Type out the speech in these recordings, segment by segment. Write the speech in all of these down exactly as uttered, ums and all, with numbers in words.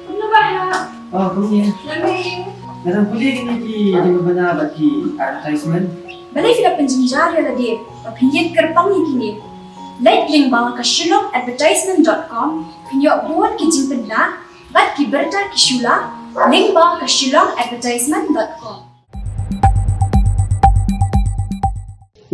Kumno ba ha? Oh, kumne. Nga dang pule kine ki jingbana bad ki advertisement. Balei phi la pynjynjar ïa lade ba phin ïeng kyrpang ïa kine? Leit lyngba ka shillong advertisement dot com, phin ïoh bun ki jingpynbna bad ki bynta ki shu la, lyngba ka shillong advertisement dot com.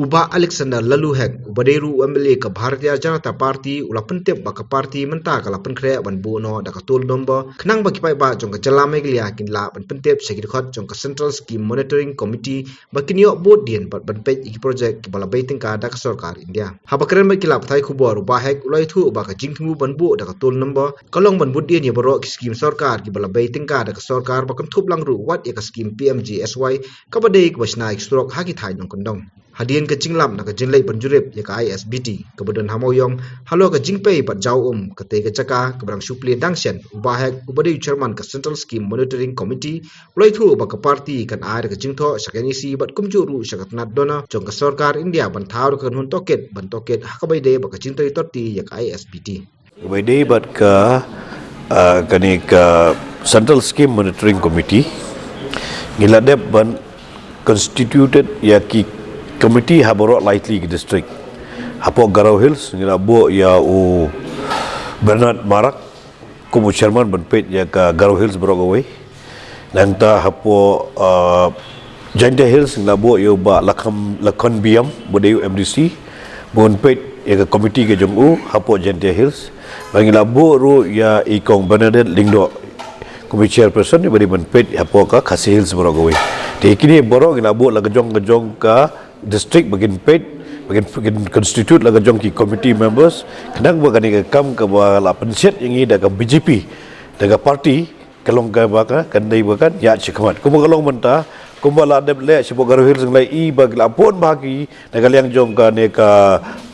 U Bah Alexander Laloo Hek, uba dei ruh u M L A ka Bharatiya Janata Party, u la pyntip ba ka party mynta ka la pynkhreh ban buh noh da ka toll number, khnang ba ki paidbah jong ka jylla Meghalaya kin lah ban pyntip sha ki dkhot jong ka Central Scheme Monitoring Committee ba kin ïoh bud dien bad ban peit ïa ki projek kiba la bei tyngka da ka sorkar India. Haba kren bad ki lad pathai khubor, u Bah Hek u la ïathuh ba ka jingthmu ban buh da ka toll number ka long ban bud dien ïa baroh ki skim sorkar kiba la bei tyngka da ka sorkar, ba kynthup lang ruh wat ïa ka skim P M G S Y, kaba dei kaba shna ïa ki surok ha ki thaiñ nongkyndong. Hadien ka jinglap na ka jingleit ban jurip ïa ka I S B T kaba don ha Mawiong halor ka jingpei bad jaw um, kata ka jaka kaba dang shu plie dang shen, u Bah Hek uba dei u chairman ka Central Scheme Monitoring Committee u la ïathuh ba ka party kan ai da ka jingthoh sha ka N E C bad kumjuh ruh sha ka tnat DoNER jong ka sorkar India ban thaw da ka kynhun tohkit ban tohkit ha kaba ïadei bad ka jingtrei torti ïa ka I S B T. Kaba ïadei bad ka, ah, kane ka Central Scheme Monitoring Committee, ngi la dep ban constituted ïa ki committee ha baroh lai tylli ki district. Hapoh Garo Hills ngi la buh ïa u Bernard Marak kum u chairman ban peit ïa ka Garo Hills baroh kawei. Nangta hapoh, ah, Jaintia Hills ngi la buh ïa u Bah Lakham, Lakhon Biam, ba dei u M D C, ban peit ïa ka committee ka jong u hapoh Jaintia Hills. Bad ngi la buh ruh ïa i Kong Bernadette Lyngdoh kum i chairperson, iba dei ban peit hapoh ka Khasi Hills baroh kawei. Te kine baroh ngi la buh la ka jong ka jong ka district ba kin peit, ba kin, ba kin constitute la ka jong ki committee members, khnang ba kane ka kam kaba la pynshet ïa ngi da ka B J P, da ka party, ka long kaba ka, kan dei ba kan ïaid shakhmat. Kumba ka long mynta, kumba la dep leh shapoh Garo Hills ngi la ïohi ba ki la bun bha ki na ka liang jong kane ka,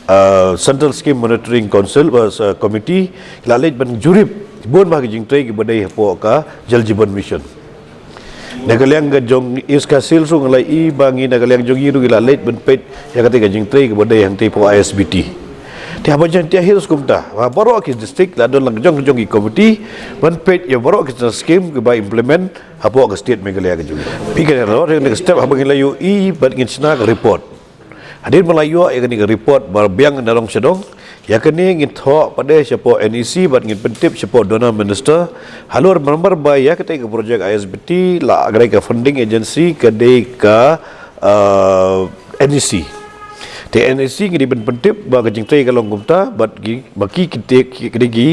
ah, Central Scheme Monitoring Council, ah, Committee, ki la leit ban jurip bun bha ki jingtrei kiba dei hapoh ka Jal Jeevan Mission. Na ka liang ka jong East Khasi Hills ruh ngi la ïohi ba ngi na ka liang jong ngi ruh ngi la leit ban peit ïa kata ka jingtrei kaba dei hangtei hapoh I S B T. Te haba Jaintia Hills kumta, ha baroh ki district la don la ka jong ka jong ki committee ban peit ïa baroh ki scheme kiba implement hapoh ka state Meghalaya ka jong ngi. Phi, kane ruh ka step haba ngi la ïohi bad ngin shna ka report. Hadien ba la ïoh ïa kane ka report ba biang na dong sha dong, ïa kane ngin thoh pat shapoh N E C bad ngin pyntip shapoh DoNER Minister halor, namar ba ïa katei ka project I S B T la ka dei ka funding agency ka dei ka, ah, N E C. Te N E C ngi dei ban pyntip ba ka jingtrei ka long kumta bad ki, ba ki, ki, ki, ki dei ki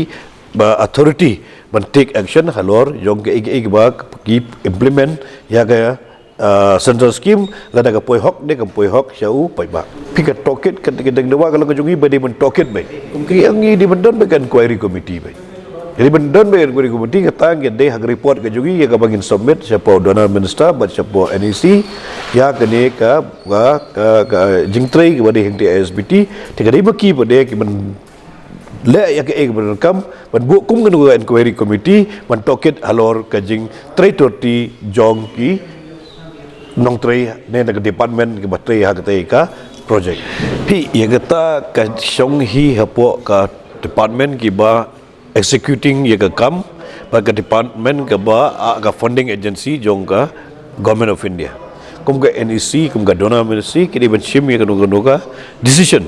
ba authority ban take action halor jong kaei kaei ba ki implement ïa ka, ah, central scheme, lada ka poi hok ne kam poi hok sha u paidbah. Phi, ka tohkit ka, ka dang dawa ka long ka jong ngi ba dei ban tohkit beit. Kum ki, ngi dei ban don beit ka inquiry committee beit. Dei ban don beit ka inquiry committee, kata ngi dei ha ka report ka jong ngi ïa kaba ngin submit shapoh DoNER Minister bad shapoh N E C ïa kane ka, ka, ka, ka jingtrei kaba dei hangtei I S B T. Te ka dei ba ki ba dei ki ban leh ïa kaei kaba donkam ban buh kum kano ka inquiry committee ban tohkit halor ka jingtrei torti jong ki nongtrei ne na ka department kiba trei ha katei ka project. Phi, ïa kata ka shong hi hapoh ka department kiba executing ïa ka kam bad ka department kaba, ah, ka funding agency jong ka Government of India. Kum ka N E C, kum ka DoNER Ministry, ki dei ban shim ïa kano kano ka decision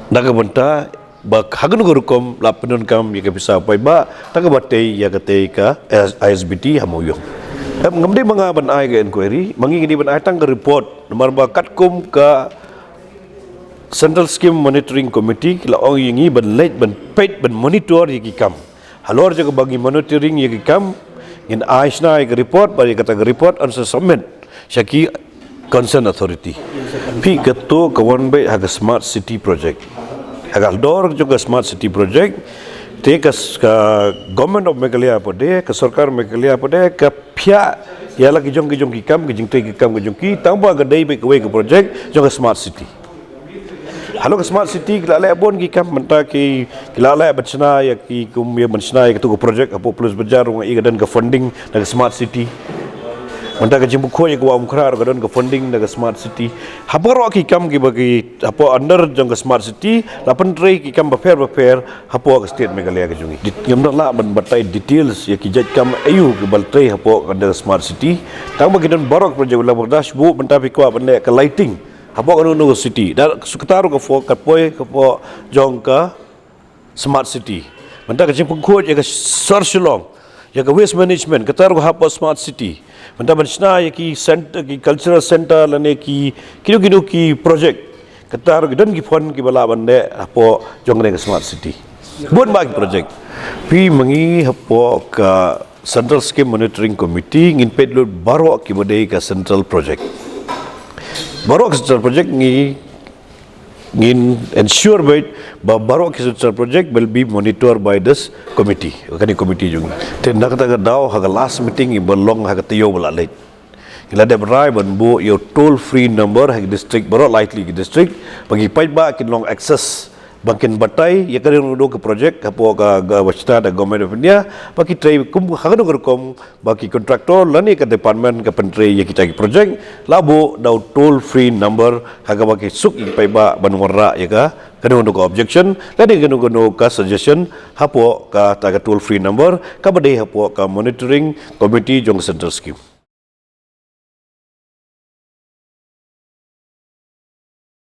na ka bynta ba ha kano ka rukom la pyndonkam ïa ka pisa paidbah, na kaba tei ïa katei ka I S B T ha Mawiong. Em, ngam dei ma nga ban ai ka inquiry, ma ngi ngi dei ban ai tang ka report, namar ba katkum ka Central Scheme Monitoring Committee ki la ong ïa ngi ban leit ban peit ban monitor ïa ki kam. Halor jong kaba ngi monitoring ïa ki kam, ngin ai shna ïa ka report, bad ïa kata ka report yn sa submit sha ki concerned authority. Phi, kato ka wan beit ha ka Smart City Project. Ha ka dor jong ka Smart City Project, te ka, ka Government of Meghalaya pat de, ka sorkar Meghalaya pat de, ka phiah ïa la ki jong ki jong ki kam, ki jingtrei ki kam ki jong ki, tang ba ka dei beit kawei ka project jong ka Smart City. Halor ka Smart City ki la leh bun ki kam, mynta ki, ki la leh ban shna ïa ki, kum ïa ban shna ïa katu ka project hapoh Police Bazar, ruh nga i ka don ka funding na ka Smart City. Mynta ka jingpynkhuid ïa ka Wah Umkhra ruh ka don ka funding na ka Smart City. Ha baroh ki kam kiba ki hapoh under jong ka Smart City la pyntrei ki kam bapher bapher hapoh ka state Meghalaya ka jong ngi. Ngim da lah ban batai details ïa ki jait kam aiu kiba la trei hapoh ka under Smart City. Tang ba ki don baroh ka project, la ba da shibun mynta phi kwah ban leh ka lighting hapoh kano kano ka city. Da kata ruh ka poi, ka poi hapoh jong ka Smart City. Mynta ka jingpynkhuid ïa ka sor Shillong, ïa ka waste management, kata ruh hapoh Smart City. Mynta ban shna ïa ki center, ki cultural center lane ki kino kino ki project, kata ruh ki don ki fund kiba lah ban leh hapoh jong kane ka Smart City. Bun bah ki project. Phi, ma ngi hapoh ka Central Scheme Monitoring Committee ngin peit lut baroh kiba dei ka central project. Baroh ka central project ngi ngin ensure ba, ba baroh ki central project will be monitored by this committee. Kane committee jong ngi. Te na kata ka daw ha ka last meeting iba long ha ka taïew ba la leit, ngi la dep rai ban buh ïa u toll free number ha ki district baroh, lai tylli ki district, ba ki paidbah kin long access, ba kin batai ïa kano kano ka project hapoh ka, ka ba shna da Government of India, ba ki trei kum ha kano ka rukom ba ki contractor lane ka department ka pyntrei ïa kita ki project, la buh da u toll free number ha kaba ki suk ïa ki paidbah ban wanrah ïa ka kano kano ka objection lane kano kano ka suggestion hapoh kata ka toll free number kaba dei hapoh ka monitoring committee jong ka central scheme.